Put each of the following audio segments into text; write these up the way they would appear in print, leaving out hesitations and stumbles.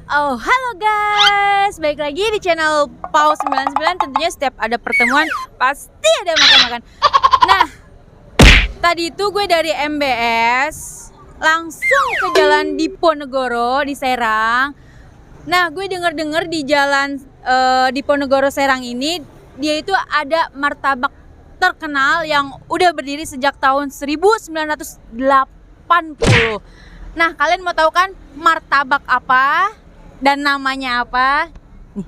Oh, halo guys. Balik lagi di channel Pau 99. Tentunya setiap ada pertemuan pasti ada makan-makan. Nah, tadi itu gue dari MBS langsung ke jalan Diponegoro di Serang. Nah, gue denger-denger di jalan Diponegoro Serang ini dia itu ada martabak terkenal yang udah berdiri sejak tahun 1980. Nah, kalian mau tahu kan martabak apa dan namanya apa? Nih.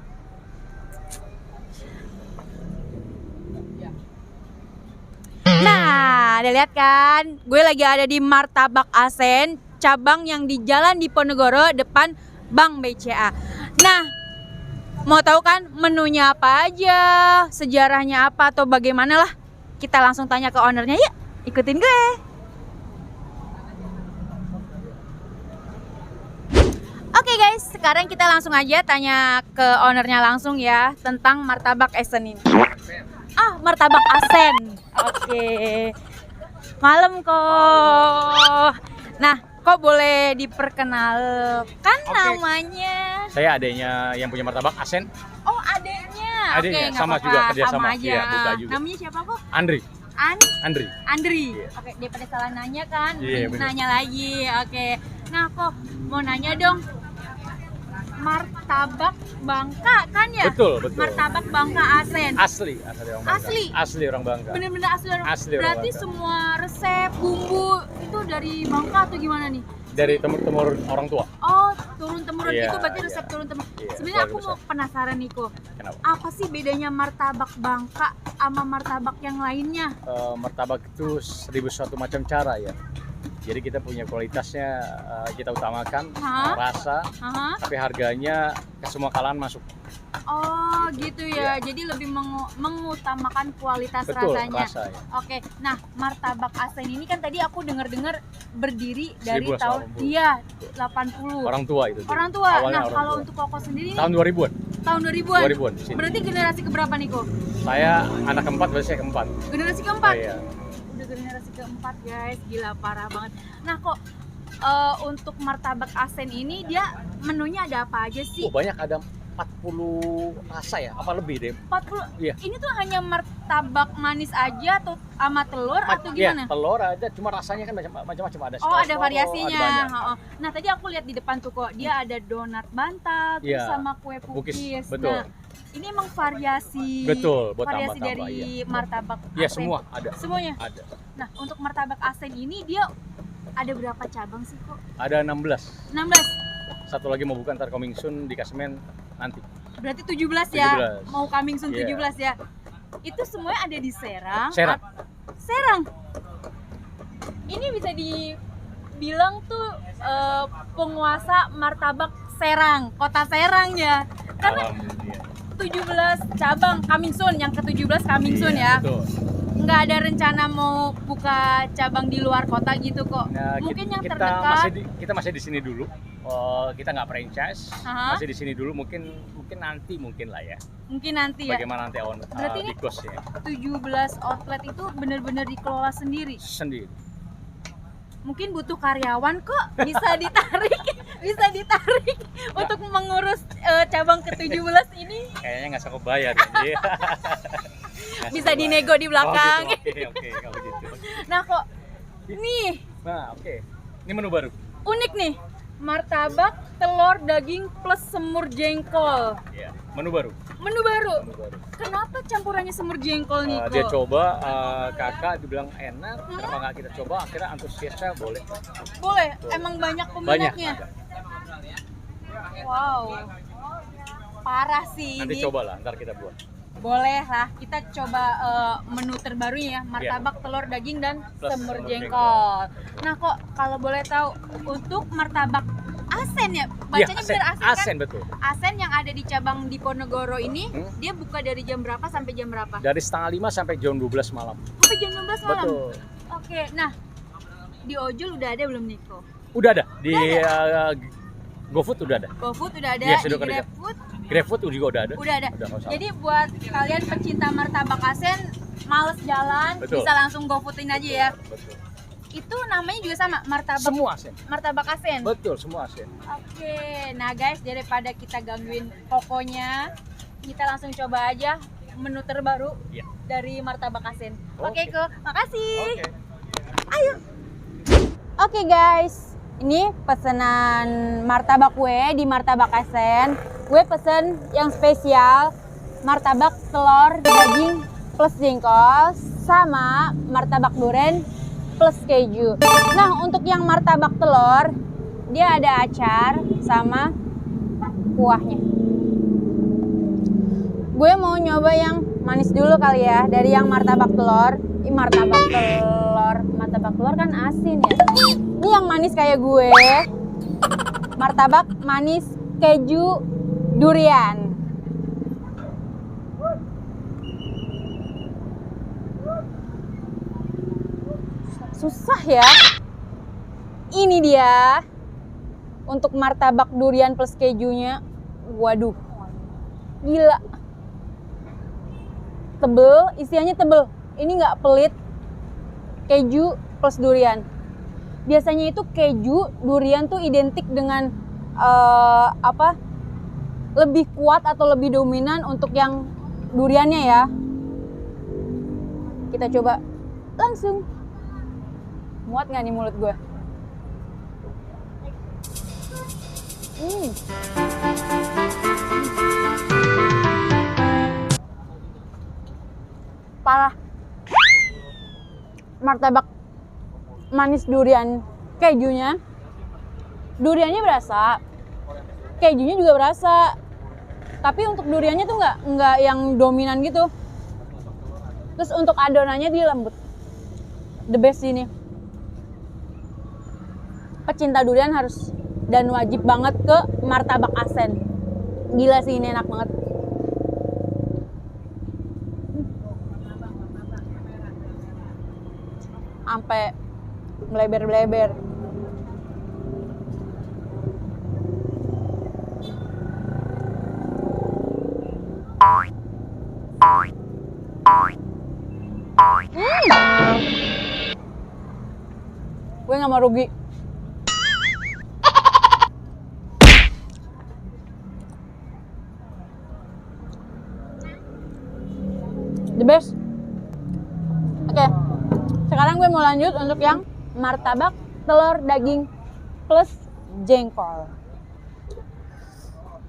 Nah, ada lihat kan? Gue lagi ada di Martabak Asen, cabang yang di Jalan Diponegoro depan Bank BCA. Nah, mau tahu kan menunya apa aja, sejarahnya apa atau bagaimana lah? Kita langsung tanya ke ownernya, yuk ikutin gue. Oke guys, sekarang kita langsung aja tanya ke ownernya langsung ya tentang Martabak Asen ini. Martabak Asen. Oke. Malam kok. Nah, kok boleh diperkenalkan namanya? Saya adanya yang punya Martabak Asen. Oh, adeknya. Adeknya, Oke, sama nggak juga, apa-apa, kerja sama. aja. Iya, buka juga. Namanya siapa kok? Andri. Andri. Iya. Oke, daripada salah nanya kan, Iya, bener. nanya lagi. Oke. Nah, kok mau nanya dong. Martabak Bangka kan ya? Betul. Martabak Bangka Asen. Asli orang Bangka. Asli orang Bangka. Bener-bener asli orang. Asli orang Berarti Bangka. semua resep bumbu itu dari Bangka atau gimana nih? Dari temur orang tua. Oh, turun temurun. Iya, Itu berarti iya. resep turun temurun. Iya, Sebenarnya aku keluarga mau penasaran nih kok. Kenapa? Apa sih bedanya martabak Bangka sama martabak yang lainnya? Martabak itu 1001 macam cara ya. Jadi kita punya kualitasnya, kita utamakan rasa, tapi harganya ke semua kalangan masuk. Oh gitu ya, Iya. jadi lebih mengutamakan kualitas Betul, rasanya. rasa ya. Oke, nah martabak Asen ini kan tadi aku dengar-dengar berdiri dari 1980. tahun 80. Orang tua itu. Orang tua. Awalnya Nah, orang kalau tua. untuk Koko sendiri Tahun 2000-an. tahun 2000-an. 2000-an di sini. Berarti generasi keberapa nih kok? Saya anak keempat, berarti saya keempat. Generasi keempat. Iya. Udah generasi keempat guys, gila parah banget. Nah kok untuk martabak Asen ini dia menunya ada apa aja sih? Banyak, ada 40 rasa ya, apa lebih deh? 40. Iya. Ini tuh hanya martabak manis aja atau sama telur atau gimana? Iya, telur ada, cuma rasanya kan macam-macam ada. Oh, ada saus, variasinya. ada banyak. Oh. Nah, tadi aku lihat di depan tuh kok, dia ada donat bantal terus Iya. sama kue Cookies, pukis. betul. Nah, ini emang variasi. Betul, buat variasi tambah-tambah, dari iya. martabak Iya, Asen. semua ada. Semuanya. Ada. Nah, untuk martabak Asen ini dia ada berapa cabang sih kok? Ada 16. 16. Satu lagi mau buka ntar coming soon di Kasmen nanti. Berarti 17 ya. 17. Mau coming soon Iya. 17 ya. Itu semuanya ada di Serang. Serang. Serang. Ini bisa dibilang tuh penguasa martabak Serang, kota Serang ya. Karena Alhamdulillah. 17 cabang coming soon, yang ke-17 coming soon ya. Betul. Nggak ada rencana mau buka cabang di luar kota gitu kok. Nah, Mungkin yang kita terdekat. kita masih di sini dulu. Kita nggak franchise, Aha. masih di sini dulu. Mungkin nanti lah ya. Mungkin nanti ya. Bagaimana nanti Berarti ini di kos ya 17 outlet itu benar-benar dikelola sendiri. sendiri. Mungkin butuh karyawan kok, bisa ditarik untuk mengurus cabang ke-17 ini. Kayaknya nggak sanggup bayar. Ya. Iya. Nggak Bisa sanggup dinego bayar. di belakang. Oh, gitu. Oke, kalau gitu. Nah kok nih Nah, oke. Ini menu baru. unik nih, martabak telur daging plus semur jengkol. Iya, menu baru. Menu baru. Menu baru. Kenapa campurannya semur jengkol nih kok? Dia coba, kakak dibilang enak, kenapa nggak kita coba? Akhirnya antusiasnya boleh. Boleh, emang banyak Banyak. peminatnya. Ada. Wow, parah sih Nanti ini. cobalah, ntar kita buat. Boleh lah, kita coba menu terbarunya ya, martabak telur daging dan Plus semur semur jengkol. Nah kok kalau boleh tahu untuk martabak Asen ya, bacanya Asen. bener Asen kan? Asen betul. Asen yang ada di cabang Diponegoro ini, Hmm? dia buka dari jam berapa sampai jam berapa? Dari setengah 5 sampai jam 12 malam. Sampai jam 12 malam? Betul. Oke, nah di ojol udah ada belum Niko? Udah ada di GoFood udah ada. GoFood udah ada, Iya, di sudah ada. GrabFood GrabFood juga udah ada. udah ada. Udah, nggak salah. Jadi buat kalian pecinta martabak Asen, males jalan, Betul. bisa langsung GoFoodin aja ya. Betul. itu namanya juga sama, martabak. Semua Asen. Martabak Asen. Betul, semua Asen. Oke, nah guys, daripada kita gangguin kokonya, kita langsung coba aja menu terbaru dari martabak Asen. Oke, makasih. Oke. Ayo. Oke guys, ini pesanan martabak gue di martabak Asen. Gue pesen yang spesial, martabak telur daging plus jengkol sama martabak durian plus keju. Nah, untuk yang martabak telur, dia ada acar sama kuahnya. Gue mau nyoba yang manis dulu kali ya, dari yang martabak telur. Martabak telur kan asin ya. Ini yang manis kayak gue. Martabak manis keju durian. Susah ya. Ini dia untuk martabak durian plus kejunya. Waduh, gila, tebel, isiannya tebel. Ini nggak pelit. Keju plus durian. Biasanya itu keju durian tuh identik dengan lebih kuat atau lebih dominan untuk yang duriannya ya. Kita coba langsung. Muat nggak nih mulut gue? Parah. Martabak manis durian kejunya. Duriannya berasa. Kejunya juga berasa. Tapi untuk duriannya tuh nggak yang dominan gitu. Terus untuk adonannya dia lembut. The best ini. Pecinta durian harus dan wajib banget ke martabak Asen. Gila sih, ini enak banget. Sampai meleber-meleber. Gue gak mau rugi. The best. Oke. Sekarang gue mau lanjut untuk yang martabak telur daging plus jengkol.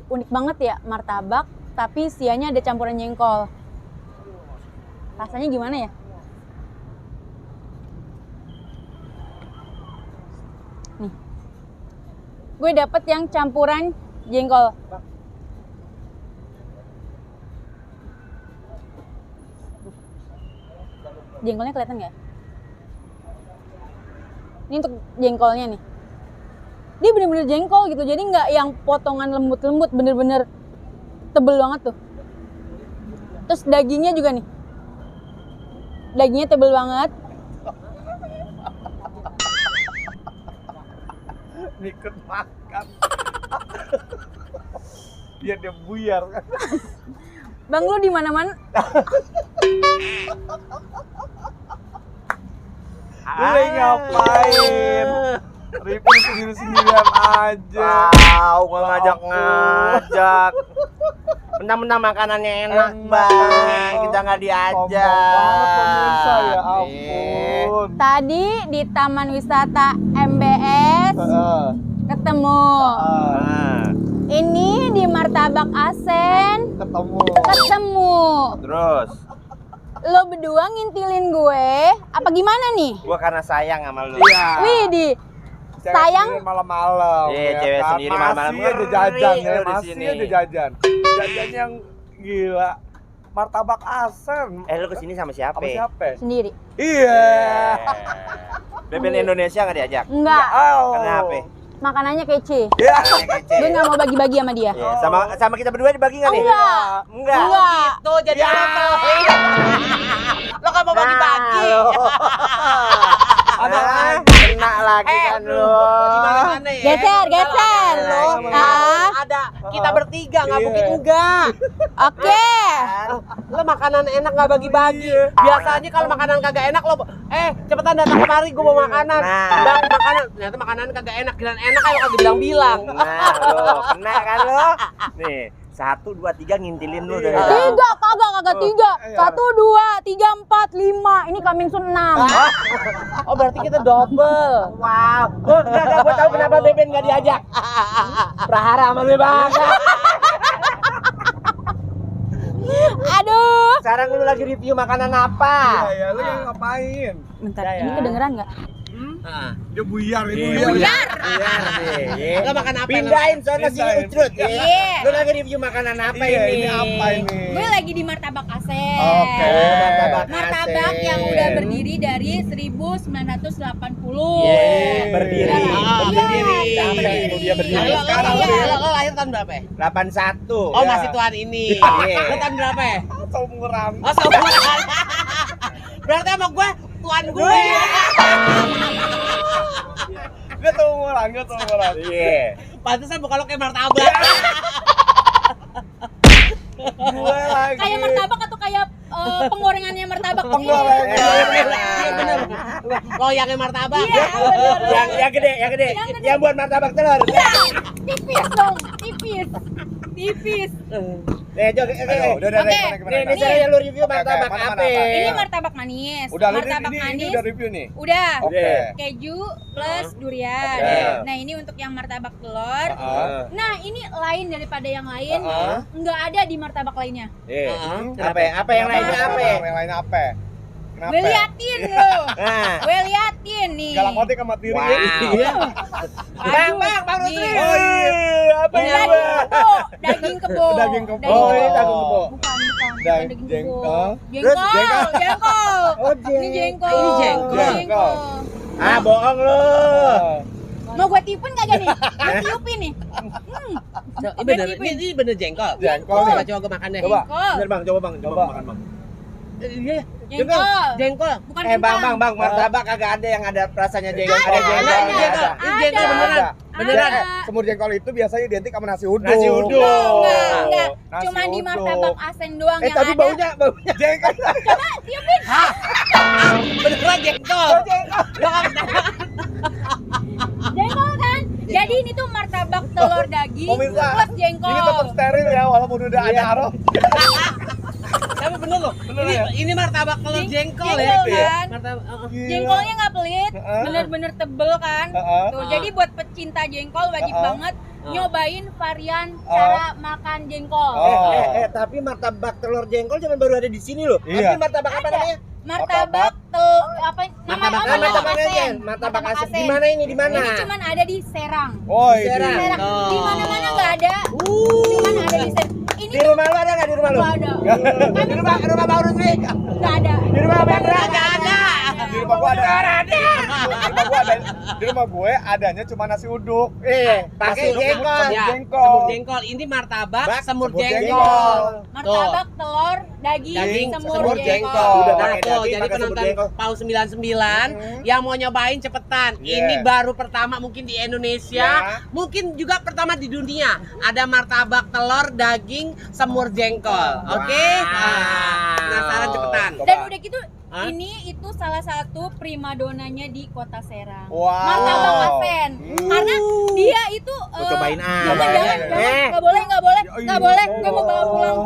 Unik banget ya, martabak tapi isiannya ada campuran jengkol. Rasanya gimana ya? Nih. Gue dapet yang campuran jengkol. Jengkolnya kelihatan nggak? Ini untuk jengkolnya nih. Dia bener-bener jengkol gitu, jadi nggak yang potongan lembut-lembut, bener-bener tebel banget tuh. Terus dagingnya juga nih. Dagingnya tebel banget. Ikut makan. Biar dia buyar kan. Bang, lu di mana-mana. Lu lagi ngapain? Review sendiri-sendirian aja. Tahu gua ngajak-ngajak. Mentang-mentang makanannya enak, Bang. Kita nggak diajak. Pemirsa, ya ampun. Tadi di Taman Wisata MBS ketemu. Ini di Martabak Asen ketemu. Terus, Lo berdua ngintilin gue apa gimana nih? gua karena sayang sama lu. Iya. Widih, Cewek sayang. sendiri malam-malam. Iya, ya cewek kan? sendiri malam-malam. Masih aja jajan ya, Ngeri lu di masih sini. aja jajan. Jajan yang gila. Martabak Asen. Lu kesini sama siapa? Apa siapa? Sendiri. Iya. Beben Indonesia nggak diajak? Enggak, Oh. Kenapa? makanannya kece. Ya. Gue nggak mau bagi-bagi sama dia. Iya, sama kita berdua dibagi nggak nih? Enggak. Enggak. Enggak. Tuh jadi apa? Lo kan mau bagi-bagi. Ada kena lagi kan lo. Geser, geser. Lo Ah. ada Kita bertiga nggak Iya. mungkin enggak. Oke. Lo makanan enak nggak bagi-bagi. Biasanya kalau makanan kagak enak lo, cepetan datang kemari gue mau makanan. Bang, makanan. Ternyata makanan kagak enak, kirain enak ayo kagak bilang-bilang. Nah, lo kena kan lo? Nih, 1, 2, 3 ngintilin lu dari dalam. Tiga, kagak tiga. 1, 2, 3, 4, 5. Ini coming soon 6. Oh berarti kita double. Wow. Gue tahu kenapa Beben nggak diajak. Prahara sama Bebas. Aduh. Sekarang lu lagi review makanan apa? Iya, lu yang ngapain? Bentar, Ya, ya. ini kedengeran nggak? Dia buyar, Iya. buyar. Lo makan apa? Pindahin soalnya sini Pindahin. ucrut. Iya. Lu lagi review makanan apa Iya, ini? ini apa ini? Gue lagi di Martabak Asen. Oke. Martabak Asen. yang udah berdiri dari 1980. Berdiri. Berdiri. Sampai itu dia berdiri. Lo Sekarang lo lahir tahun berapa? 81. Oh Ya. masih tuan ini. Iya. Lo tahun berapa? Seumuran. Oh seumuran. Berarti sama gue tuan gue. Dia seumuran. Iya. Pantesan bukan lo kayak martabak. Gue lagi. Kayak martabak atau kayak penggorengannya martabak? Penggorengan. Iya bener. Loyangnya martabak. Iya, bener. Yang gede. Yang gede. Yang buat martabak telur. Iya, tipis dong, tipis. Jok. Ayo, udah, Oke. Nih, sekarang yang lu review Oke, martabak mana, apa? mana, Ini martabak manis. Udah, lu martabak ini manis. udah review nih. Udah. Oke. Keju plus durian. Oke. Nah, ini untuk yang martabak telur. Heeh. Nah, ini lain daripada yang lain. Heeh. Nggak ada di martabak lainnya. Apa yang lainnya apa? Yang lainnya apa? Kenapa? Gue liatin lo. Nah. Gue liatin nih. Galak motik sama tiri. Wow. Iya. Bang, Rusli. Nih. Oh iya, apa Daging ini? kebo, daging kebo. Daging kebo. Oh, ini daging kebo. Bukan Daging daging kebo. jengkol. Terus Jengkol. Oh, Ini jengkol. Ini jengkol. Jengkol. Ah, bohong lu. Mau gue tipin kagak nih? Gue tiupin nih. Ini bener, ini bener jengkol. Jengkol Coba nih. coba gue makan deh. Coba. Jengkol. Bener bang, coba Coba. makan bang. Iya. Jengkol. Jengkol. Bukan Bang, kentang. martabak kagak ada yang ada rasanya jengkol. Ada, Ada jengkol. ada, nggak ada. Ini jengkol beneran. Ada. Beneran. Ada. Semur jengkol itu biasanya identik sama nasi uduk. Nasi uduk. Enggak. Nasi Cuma di uduk. martabak Asen doang yang Tapi ada. baunya Jengkol. Coba tiupin. Beneran jengkol. Lo kan Jengkol kan? Jadi ini tuh martabak telur daging Pemirsa, plus jengkol. ini tetap steril ya walaupun udah ada aroma. tapi bener loh. Ini martabak telur jengkol ya. Jengkol kan? Martabak. Jengkolnya nggak pelit, Heeh. bener-bener tebel kan. Heeh. Tuh, jadi buat pecinta jengkol wajib Heeh. banget nyobain varian cara makan jengkol. Oh. tapi martabak telur jengkol cuma baru ada di sini loh. Iya. Tapi martabak apa namanya? Martabak telur apa Martabak Martabak Asen. aja. Martabak asen. Di mana ini? Di mana? Ini cuman ada di Serang. Oh, ini. Serang. Serang. Oh. Di mana-mana nggak ada. Cuman ada di Serang. Ini Di rumah lu ada nggak di rumah lu? nggak ada. Di rumah Bang Rusli. Nggak ada. Di rumah Bang Ra. ada. Di rumah gua ada. Di rumah gue adanya cuma nasi uduk. Pakai Nasi uduk jengkol. semur Ya, jengkol. semur jengkol. Ini martabak semur semur jengkol. jengkol. Martabak telur daging, Daging semur semur jengkol. jengkol. Udah Nah pakai tuh, daging, jadi pakai semur penonton jengkol. Pau 99 yang mau nyobain cepetan. Yeah. Ini baru pertama mungkin di Indonesia, Yeah. mungkin juga pertama di dunia. Ada martabak telur daging semur jengkol. Oke? Nah, penasaran cepetan. Dan udah gitu Hah? ini itu salah satu primadonanya di Kota Serang. Wow. Martabak Asen. Karena dia itu Gua cobain jangan, Cobain. jangan, nggak boleh, nggak boleh. Gue mau bawa pulang.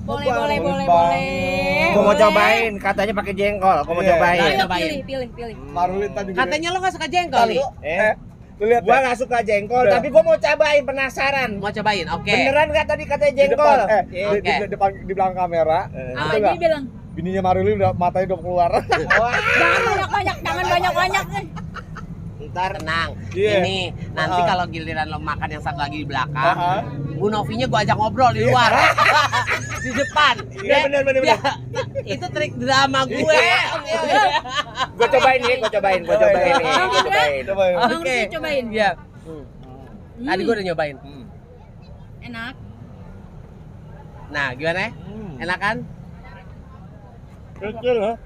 Boleh, boleh, boleh, boleh. Gua mau cobain, katanya pakai jengkol. Gua mau Iya. cobain. Ayo Cobain. pilih. Marulin tadi. Katanya lo gak suka jengkol nih? Lu lihat Gua ya? nggak suka jengkol, Udah. tapi gua mau cobain, penasaran. Mau cobain? Oke. Beneran nggak tadi katanya Di depan, jengkol? di depan di belakang kamera. Apa itu dia nggak? bilang? Bininya Marulin udah matanya udah keluar. Jangan banyak. Ntar Tenang. Iya. Ini nanti kalau giliran lo makan yang satu lagi di belakang, Heeh. Bu Novinya gua ajak ngobrol di luar. Di depan. Iya, bener. Itu trik drama gue. Gua cobain nih, gua cobain nih. Bang Gua cobain. Coba ya. Bang Rusli cobain. Iya. Hmm, Tadi gua udah nyobain. enak. Nah, gimana? Enak kan?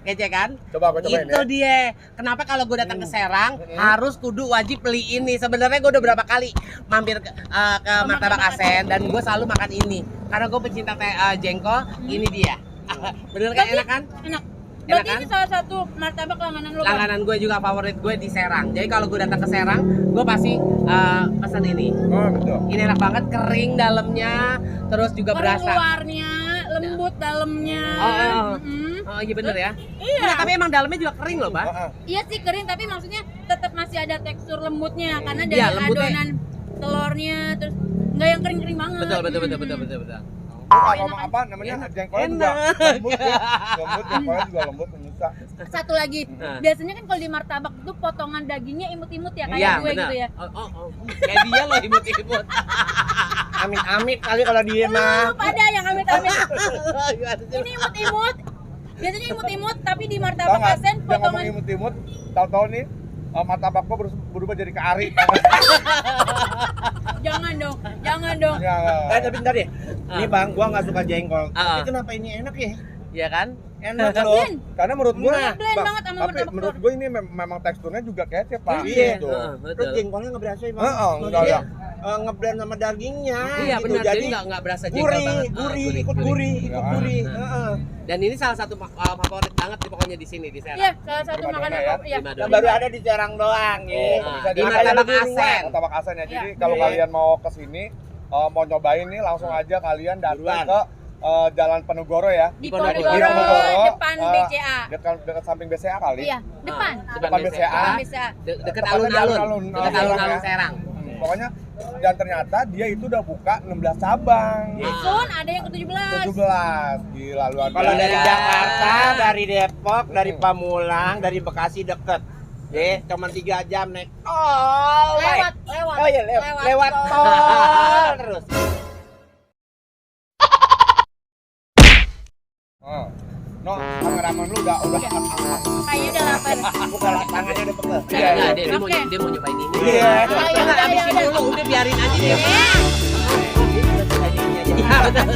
Kece kan? Coba aku cobain Itu ya. dia. Kenapa kalau gue datang ke Serang harus kudu wajib beli ini? Sebenarnya gue udah berapa kali mampir ke Martabak Asen dan gue selalu makan ini. Karena gue pecinta jengkol, ini dia. Bener kan? Enak kan? Enak. Enak Berarti kan? ini salah satu martabak langganan lo. Bang? Langganan gue juga favorit gue di Serang. Jadi kalau gue datang ke Serang, gue pasti pesan ini. Oh, betul. Ini enak banget, kering dalamnya, terus juga Kering berasa. luarnya, lembut dalamnya. Oh iya bener ya. Iya. Nah, tapi emang dalamnya juga kering loh, Pak. Iya sih kering, tapi maksudnya tetap masih ada tekstur lembutnya karena dari Iya, lembutnya. adonan telurnya terus nggak yang kering-kering banget. Betul. Kalau apa namanya jengkolnya juga Enak. lembut ya. Lembut jengkolnya juga lembut penyusa. Satu lagi, biasanya kan kalau di martabak itu potongan dagingnya imut-imut ya kayak Iya, gue benar. gitu ya. Oh. Kayak dia loh imut-imut. Amit-amit kali kalau dia mah. Pada yang amit-amit. Ini imut-imut. Biasanya imut-imut, tapi di Tahu martabak nggak? Asen Dia ngomong potongan imut-imut, tahu-tahu nih martabak gua berubah jadi kari. jangan dong. Ya, Tapi bentar deh. Ini Bang, gua nggak suka jengkol. Ah. Tapi kenapa ini enak ya? Iya kan? Enak loh. Blend. karena menurut gua Blend banget sama tapi martabak menurut telur. gua ini memang teksturnya juga kece, Pak. Iya. Gitu. Terus Betul. jengkolnya nggak berasa ya Bang? Heeh, enggak Maksudnya, ya. ngeblend sama dagingnya. Iya gitu. benar, Jadi jadi nggak berasa jengkol gurih, banget. ikut gurih. Heeh. Dan ini salah satu favorit banget di pokoknya di sini di Serang. Iya, salah satu Prima makanan dona ya? ya. Prima Yang dona. baru ada di Serang doang ya. Bisa Di jadi Martabak kayak Asen. Martabak Asen ya. Jadi Iya. kalau Iya. kalian mau ke sini mau nyobain nih langsung aja kalian datang Buruan. ke Jalan Penegoro ya. Di Ponorogo. Ponorogo depan eh, BCA. Dekat samping BCA kali. Iya, depan. Depan BCA. Depan BCA. Deket Tepatnya alun-alun. Deket alun-alun alun-alun ya. Serang. Pokoknya dan ternyata dia itu udah buka 16 cabang. Sun ada yang ke-17. 17. Gila luar Kalau dari biasa. Jakarta, dari Depok, dari Pamulang, dari Bekasi deket. Ya, cuma 3 jam naik tol. Lewat. Oh iya, lewat tol terus. No, kameramen lu udah Kayaknya udah lapar. Bukan tangannya udah pegel. Iya, iya. dia mau nyobain ini. Iya. Enggak, habisin dulu, udah biarin aja dia. Iya. Iya, betul.